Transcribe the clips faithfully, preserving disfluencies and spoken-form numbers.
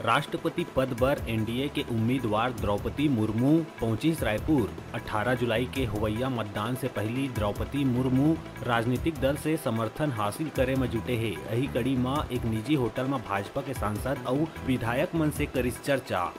राष्ट्रपति पद बर एनडीए के उम्मीदवार द्रौपदी मुर्मू पहुंचिस रायपुर। अठारह जुलाई के होवइया मतदान से पहिली द्रौपदी मुर्मू राजनीतिक दल से समर्थन हासिल करे म जुटे हे। एही कड़ी म एक निजी होटल म भाजपा के सांसद अउ विधायक मन से करिस चर्चा।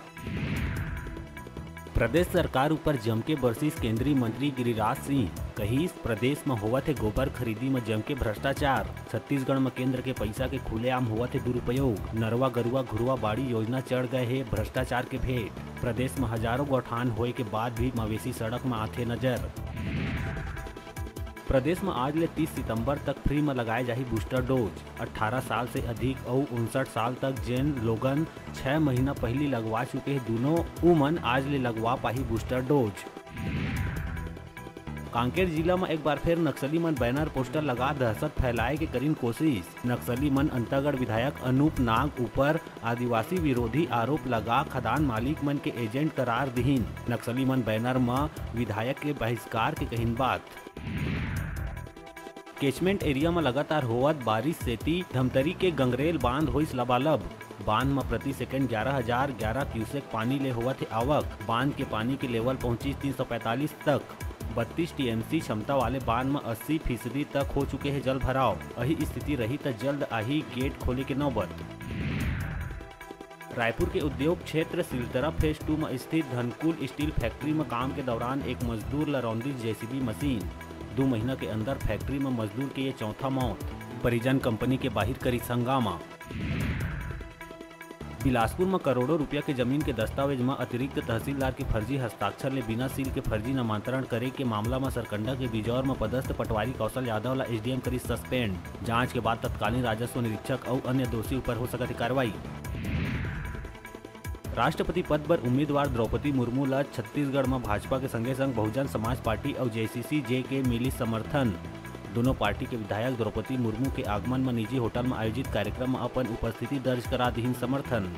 प्रदेश सरकार ऊपर जमके बरसिस केंद्रीय मंत्री गिरिराज सिंह, कहिस, प्रदेश म होवत हे गोबर खरीदी म जमके भ्रष्टाचार, छत्तीसगढ़ म केंद्र के पइसा के खुलेआम होवत हे दुरुपयोग, नरवा गरुवा घुरवा बाड़ी योजना चढ़ गए हे भ्रष्टाचार के भेंट, प्रदेश म हजारों गौठान होए के बाद भी मवेशी सड़क म आथे नजर। प्रदेश म आज ले तीस सितंबर तक फ्री म लगाए जाही बूस्टर डोज। अठारह साल से अधिक अउ उनसठ साल तक जेन लोगन छह महीना पहिली लगवा चुके हे दूनों, उमन आज ले लगवा पाही बूस्टर डोज। कांकेर जिला म एक बार फेर नक्सली मन बैनर पोस्टर लगा दहशत फैलाए के करिन कोशिश। नक्सली मन अंतागढ़ विधायक अनूप नाग ऊपर आदिवासी विरोधी आरोप लगा खदान मालिक मन के एजेंट करार दिहिन। नक्सली मन बैनर म विधायक के बहिष्कार के कहिन बात। केचमेंट एरिया म लगातार होवत बारिश सेती धमतरी के गंगरेल बांध होइस लबालब। बांध म प्रति सेकंड ग्यारह हजार ग्यारह क्यूसेक पानी ले होवत हे आवक। बांध के पानी के लेवल पहुंचिस तीन सौ पैंतालीस तक। बत्तीस टीएमसी क्षमता वाले बांध म अस्सी फीसदी तक हो चुके हे जल भराव। अही स्थिति रही त जल्द आही गेट खोले के नौबत। रायपुर के उद्योग क्षेत्र सिलतरा फेज टू म स्थित धनकुल स्टील फैक्ट्री म काम के दौरान एक मजदूर ल रौंदिस जेसीबी मशीन। दू महीना के अंदर फैक्ट्री म मजदूर के ये चौथा मौत। परिजन कंपनी के बाहिर करिस हंगामा। बिलासपुर म करोड़ों रुपया के जमीन के दस्तावेज म अतिरिक्त तहसीलदार के फर्जी हस्ताक्षर ले बिना सील के फर्जी नामांतरण करे के मामला म सरकंडा के बिजौर म पदस्थ पटवारी कौशल यादव ल एसडीएम करिस सस्पेंड। जांच के बाद तत्कालीन राजस्व निरीक्षक अउ अन्य दोषी ऊपर हो सकत हे कार्रवाई। राष्ट्रपति पद बर उम्मीदवार द्रौपदी मुर्मू ल छत्तीसगढ़ म भाजपा के संगे संग बहुजन समाज पार्टी अउ जेसीसी जे के मिलिस समर्थन। दोनों पार्टी के विधायक द्रौपदी मुर्मू के आगमन म निजी होटल म आयोजित कार्यक्रम म अपन उपस्थिति दर्ज करा दिहिन समर्थन।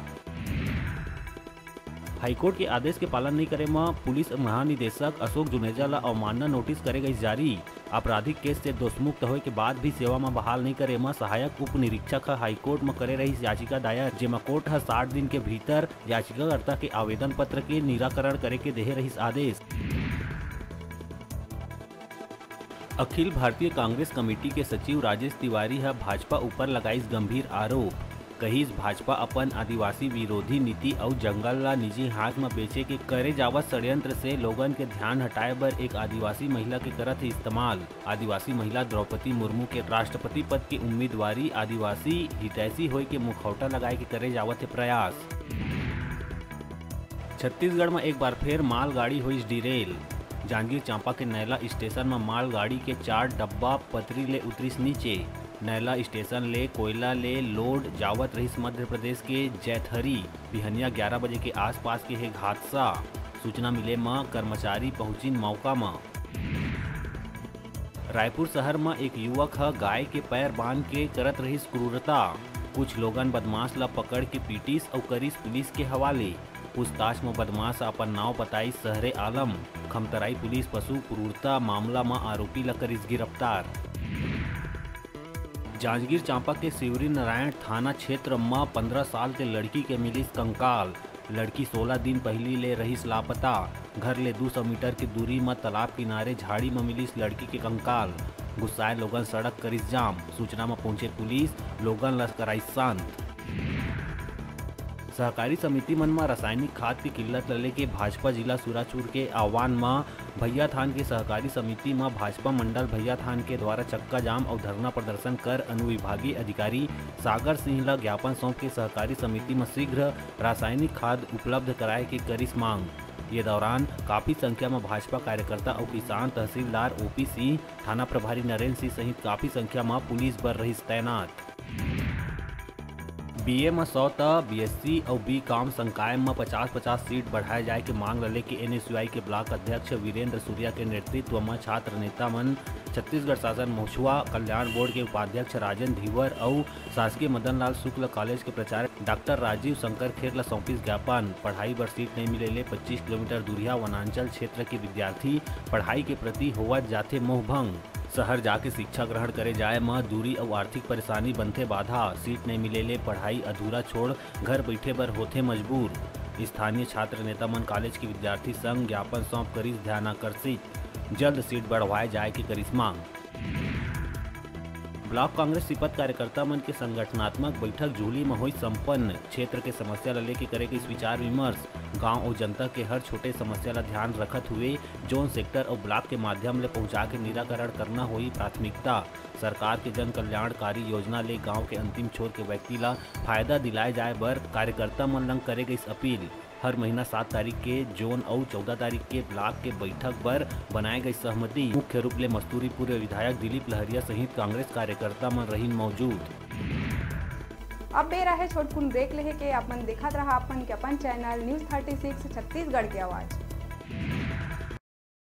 हाईकोर्ट के आदेश के पालन नइ करे म पुलिस महानिदेशक अशोक जुनेजा ल अवमानना नोटिस करे गइस जारी। आपराधिक केस से दोषमुक्त होए के बाद भी सेवा म बहाल नइ करे म सहायक उप निरीक्षक ह हाईकोर्ट म करे रहिस याचिका दायर, जेमा कोर्ट ह साठ दिन के भीतर याचिकाकर्ता के आवेदन पत्र के निराकरण करे के देहे रहिस आदेश। अखिल भारतीय कांग्रेस कमेटी के सचिव राजेश तिवारी ह भाजपा ऊपर लगाइस गंभीर आरोप। कहिस, भाजपा अपन आदिवासी विरोधी नीति अउ जंगल ला निजी हाथ म बेचे के करे जावत षड्यंत्र से लोगन के ध्यान हटाए बर एक आदिवासी महिला के करत हे इस्तेमाल। आदिवासी महिला द्रौपदी मुर्मू के राष्ट्रपति पद के उम्मीदवारी आदिवासी हितैषी होए के मुखौटा लगाए के करे जावत हे प्रयास। छत्तीसगढ़ म एक बार फेर मालगाड़ी होइस डिरेल। जांजगीर चांपा के नैला स्टेशन म मालगाड़ी के चार डब्बा पटरी ले उतरिस नीचे। नैला स्टेशन ले कोयला ले लोड जावत रहिस मध्य प्रदेश के जैतहरी। बिहनिया ग्यारह बजे के आसपास के हे हादसा। सूचना मिले म कर्मचारी पहुंचिन मौका म। रायपुर शहर म एक युवक ह गाय के पैर बांध के करत रहिस क्रूरता। कुछ लोगन बदमाश ल पकड़ के पीटिस अउ करिस पुलिस के हवाले। पूछताछ म बदमाश ह अपन नांव बताइस सहरे आलम। खमतराई पुलिस पशु क्रूरता मामला म आरोपी ल करिस गिरफ्तार। जांजगीर चांपा के शिवरीनारायण थाना क्षेत्र म पन्द्रह साल के लड़की के मिलिस कंकाल। लड़की सोलह दिन पहिली ले रहिस लापता। घर ले दू सौ मीटर के दूरी म तालाब किनारे झाड़ी म मिलिस लड़की के कंकाल। गुस्साए लोगन सड़क करिस जाम। सूचना म पहुंचे पुलिस, लोगन ल कराइस शांत। सहकारी समिति मन म रासायनिक खाद के किल्लत ल लेके भाजपा जिला सुराचुर के आह्वान म भैयाथान के सहकारी समिति म भाजपा मंडल भैयाथान के द्वारा चक्का जाम अउ धरना प्रदर्शन कर अनुविभागीय अधिकारी सागर सिंह ल ज्ञापन सौंप के सहकारी समिति म शीघ्र रासायनिक खाद उपलब्ध कराए के करिस मांग। ये दौरान काफी संख्या म भाजपा कार्यकर्ता अउ किसान, तहसीलदार ओपी सिंह, थाना प्रभारी नरेंद्र सिंह सहित काफी संख्या म पुलिस बर रहिस तैनात। बीए म सौ त बीएससी अउ बीकॉम संकाय म पचास पचास सीट बढ़ाए जाए के मांग ल लेके एनएसयूआई के ब्लॉक अध्यक्ष वीरेंद्र सूर्या के नेतृत्व म छात्र नेता मन छत्तीसगढ़ शासन मछुआ कल्याण बोर्ड के उपाध्यक्ष राजेंद्र धीवर अउ शासकीय मदन लाल शुक्ल कॉलेज के प्राचार्य डॉक्टर राजीव शंकर खेर ल सौंपिस ज्ञापन। पढ़ाई बर सीट नइ मिले ले पच्चीस किलोमीटर दूरिहा वनांचल क्षेत्र के विद्यार्थी पढ़ाई के प्रति होवत जाथे मोहभंग। शहर जाके शिक्षा ग्रहण करे जाए म दूरी अउ आर्थिक परेशानी बनथे बाधा। सीट नइ मिले ले पढ़ाई अधूरा छोड़ घर बइठे बर होथे मजबूर। स्थानीय छात्र नेता मन कॉलेज के विद्यार्थी संग ज्ञापन सौंप करिस ध्यानाकर्षित। जल्द सीट बढ़वाए जाए के करिस मांग। ब्लॉक कांग्रेस सीपत कार्यकर्ता मन के संगठनात्मक बैठक जुहली म होइस संपन्न। क्षेत्र के समस्या ल लेके करे गइस विचार विमर्श। गांव अउ जनता के हर छोटे समस्या ल ध्यान रखत हुए जोन सेक्टर अउ ब्लॉक के माध्यम ले पहुंचा के निराकरण करना होही प्राथमिकता। सरकार के जन कल्याणकारी योजना ले गांव के अंतिम छोर के व्यक्ति ल फायदा दिलाए जाए बर कार्यकर्ता मन लंग करे गइस अपील। हर महीना सात तारीख के जोन अउ चौदह तारीख के ब्लॉक के बैठक बर बनाए गइस सहमति। मुख्य रूप ले मस्तूरी पूर्व विधायक दिलीप लहरिया सहित कांग्रेस कार्यकर्ता मन रहिन मौजूद। अब बेरा हे छोटकुन ब्रेक लेहे के। अपन देखत रहा अपन के अपन channel news thirty six Chhattisgarh के आवाज।